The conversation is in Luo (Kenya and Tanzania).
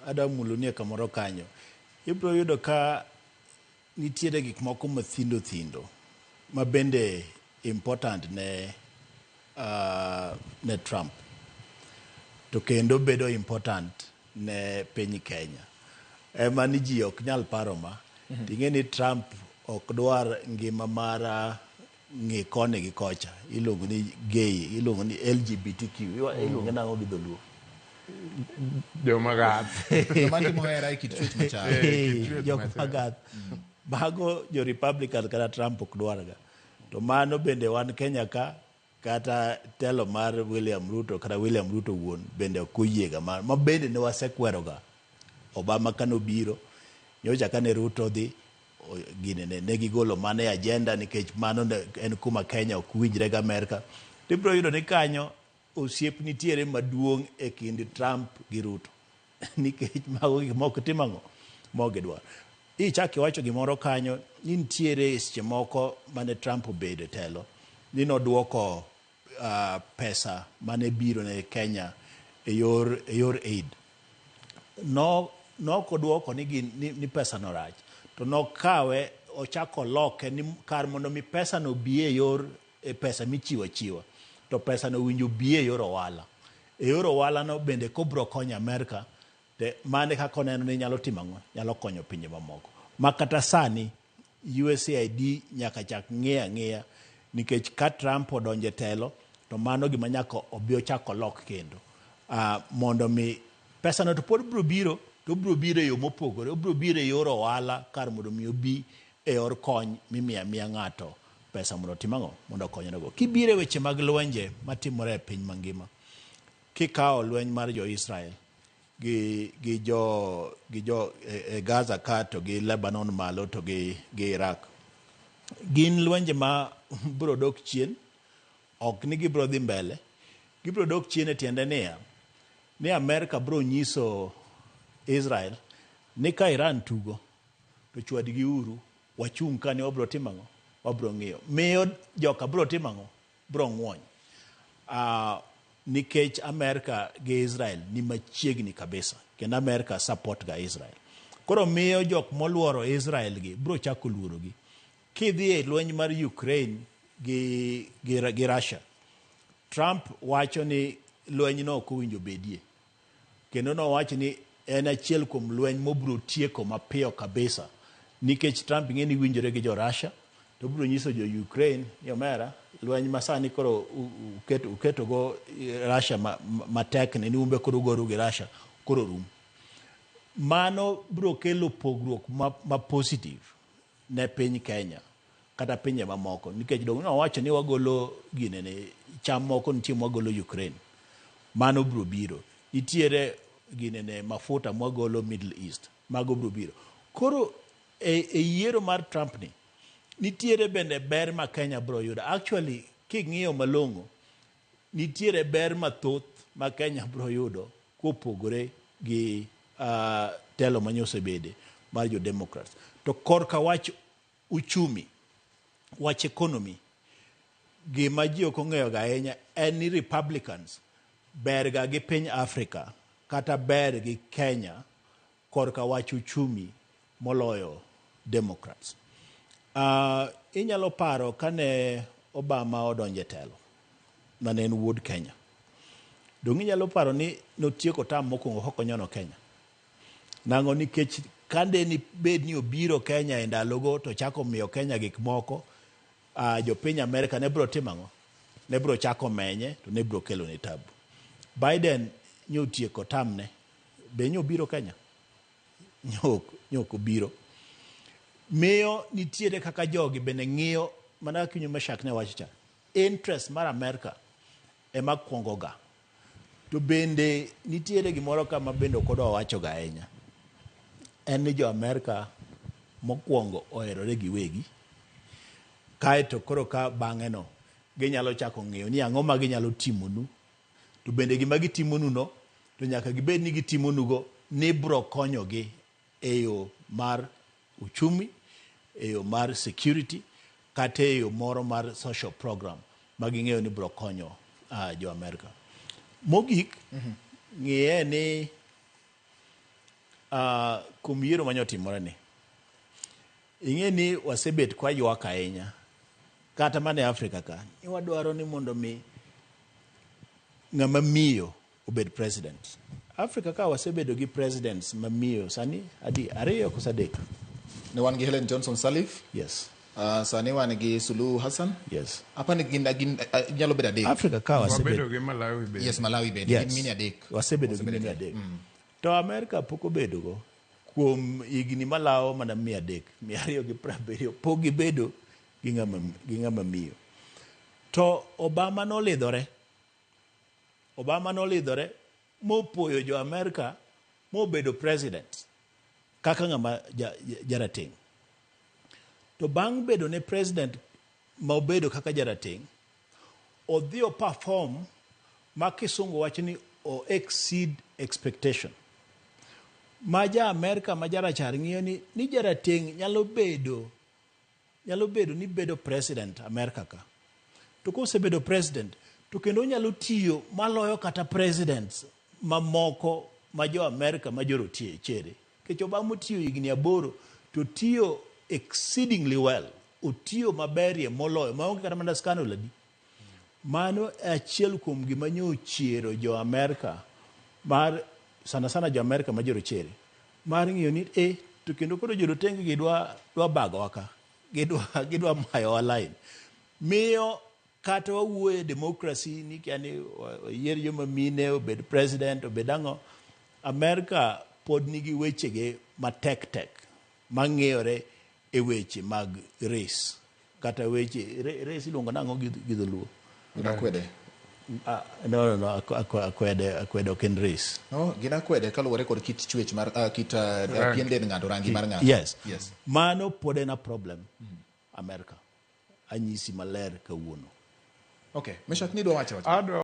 adwa mulonie kamoro kanyo. Ibiro yudo ka nitiere gik moko mathindo thindo ma bende important ne Trump to kendo bedo important ne piny Kenya. Ema ni ji ok nyal paro ma. Ting'e ni Trump ok dwar ngima mar ng'i koni gi kocha. Iluongo ni gay, iluongo ni LGBTQ. Iluonge nang'o gi dholuo? Joma gath. Joma timo hera e kit chwech machal. Kit chwech Jok machal. magath. Mago jo Republican kata Trump ok dwarga. To mano bende wan Kenya ka kata telo mar William Ruto kata William Ruto wuon bende ok oyiega ma bende ne wasekweroga. Obama kanobiro, nyocha kane Ruto dhi, gine ne gigolo mano e agenda nikech mano ne en kuma Kenya ok winjre gi Amerka. To ibiro yudo ni kanyo osiep nitiere maduong' e kind Trump gi Ruto. Nikech mago gik moko timo ang'o? Mok gidwar. Ichak iwacho gimoro kanyo ni nitiere seche moko mane Trump obedo e telo ni noduoko pesa mane biro ne Kenya e yor aid. No nok oduoko ni pesa no rach to nokawe ochako loke ni kar mondo mi pesa no bi e yor e pesa michiwo achiwa to pesa no owinjo bi e yor ohala. E yor ohala no bende kobro konyo Amerka te mane kaka oneno ni nyalo timo ang'o? Nyalo konyo pinje mamoko. Ma kata sani USAID nyaka chak ng'iyo ang'iya nikech ka Trump odonjo e telo to mano gima nyaka obi ochak olok kendo. Mondo mi pesa no to pod biro biro to obiro biro e yo mopogore, obiro biro e yor ohala kar mondo mi obi e yor kony mimiyo amiya ng'ato pesa mondo otim ang'o? Mondo okonyrego. Kibiro e weche mag lwenje matimore e piny mangima, kikawo lweny mar jo Israel gi jo e Gaza ka to gi Lebanon malo to gi Iraq, gin lwenje ma biro dok chien, ok ni gibiro dhi mbele, gibiro dok chien e tiende niya, ni Amerka biro nyiso Israel ni ka Iran tugo to chwadgi uru, wachung' ka ni wabiro timo ang'o? Wabiro ng'iyo. Miyo joka biro timo ang'o? Biro ng'wony. Nikech Amerka gi Israel ni machiegni kabisa kendo Amerka support ga Israel. Koro miyo jok moluoro Israel gi biro chako luorogi. Kidhi e lweny mar Ukraine gi Russia, Trump wacho ni lweny no ok owinjo bedie. Kendo nowacho ni en achiel kuom lweny mobiro tieko mapiyo kabisa nikech Trump ing'e ni winjore gi jo Russia to obiro nyiso jo Ukraine ni omera lweny ma sani koro uketo go Russia matek ni umbe koro ugoru gi Russia koro rum. Mano biro kelo pogruok ma positive ne piny Kenya kata pinje mamoko nikech dong nowacho ni wagolo ginene cham moko nitie mwagolo Ukraine, mano biro biro nitiere ginene mafuta mwagolo Middle East, mago biro biro. Koro e yiero mar Trump ni nitiere bende ber ma Kenya biro yudo. Actually king'iyo malong'o nitiere ber mathoth ma Kenya biro yudo kopogore gi telo manyosebede mar jo Democrats. To korka wach uchumi, wach economy, gima ji ok ong'eyo ga ahinya en ni Republicans ber ga gi piny Africa kata ber gi Kenya korka wach uchumi moloyo Democrats. Inyalo paro kane Obama odonjo e telo mane en wuod Kenya. Dong' inyalo paro ni notieko term mokwongo kokonyono Kenya. Nang'o? Nikech kande ni bed ni obiro Kenya e ndalogo to chako miyo Kenya gik moko, jopiny Amerika ne biro timo ang'o? Ne biro chako menye to ne biro kelo ne tabu. Biden nyotieko term ne, be nyobiro Kenya? Nyok obiro. Miyo nitiere kaka jogi bende ng'iyo mana kaka winjo Meshak ne wacho cha. Interest mar Amerika ema kuongo ga. To bende nitiere gimoro ka ma bende ok odwa wacho ga ahinya. En ni jo Amerika mokwongo oherore giwegi. Kaeto koro ka bang'e no ginyalo chako ng'iyo ni ang'o ma ginyalo timonu. To bende gima gitimonu no to nyaka gibed ni gitimonugo ni biro konyogi e yo mar uchumi, e yo mar security, kata e yo moro mar social program ma ging'eyo ni biro konyo jo Amerika. Mogik, ng'iye ni Kuom yiero manyotimore ni, ing'e ni wasebet kwaywak ahinya kata mana e Afrika ka ni wadwaro ni mondo mi ng'ama miyo obed president. Afrika ka wasebedo gi presidents mamiyo sani adi ariyo koso adek? Ne wan gi Helen Johnson Sirleaf. Yes. Sani wan gi Suluhu Hassan. Yes. Apa ni gin, gin nyalo bedo adek. Afrika ka Wabedo wasebedo gi Malawi bende. Yes, Malawi bende. Yes. Gin mine adek. Wasebedo gi mine adek. To Amerika pok obedogo kuom higni malawo mana 300, 270 pok gibedo gi ng'ama miyo. To Obama nolidhore. Obama nolidhore mopoyo jo Amerika mobedo president kaka ng'ama jarateng'. To bang' bedo ne president ma obedo kaka jarateng', odhi o perform ma kisungu wacho ni o exceed expectation. Ma ja Amerika ma jarachar ng'iyo ni jarateng' nyalo bedo ni bedo president Amerika ka. To kosebedo president, to kendo onyalo tiyo maloyo kata presidents mamoko ma jo Amerika ma jorochere. Nikech Obama otiyo higni 8 to tiyo exceedingly well. Otiyo maberie moloyo maonge kata mana scandal adi. Mano e achiel kuom gima nyo ochiero jo Amerika mar sana sana jo Amerika ma jorochere mar ng'iyo ni to kendo koro jorotenge gi dwa bagowa ka, gidwa mayowa line. Miyo kata wawuoye democracy ni kia ni oyier joma mine obed president obed ang'o, Amerika pod nigi wechege matek tek mang'iyore e weche mag race kata weche race iluongo nang'o gi dholuo? Gin akwede. No, akwede ok en race. No, gin akwede kaluwore kod kit chwech mar kit pien dend ng'ato, rangi mar ng'ato. Yes. Yes. Mano pod en a problem Amerika. Anyisi maler kawuono. Okay, Meshak ni dwa wacho. Adwa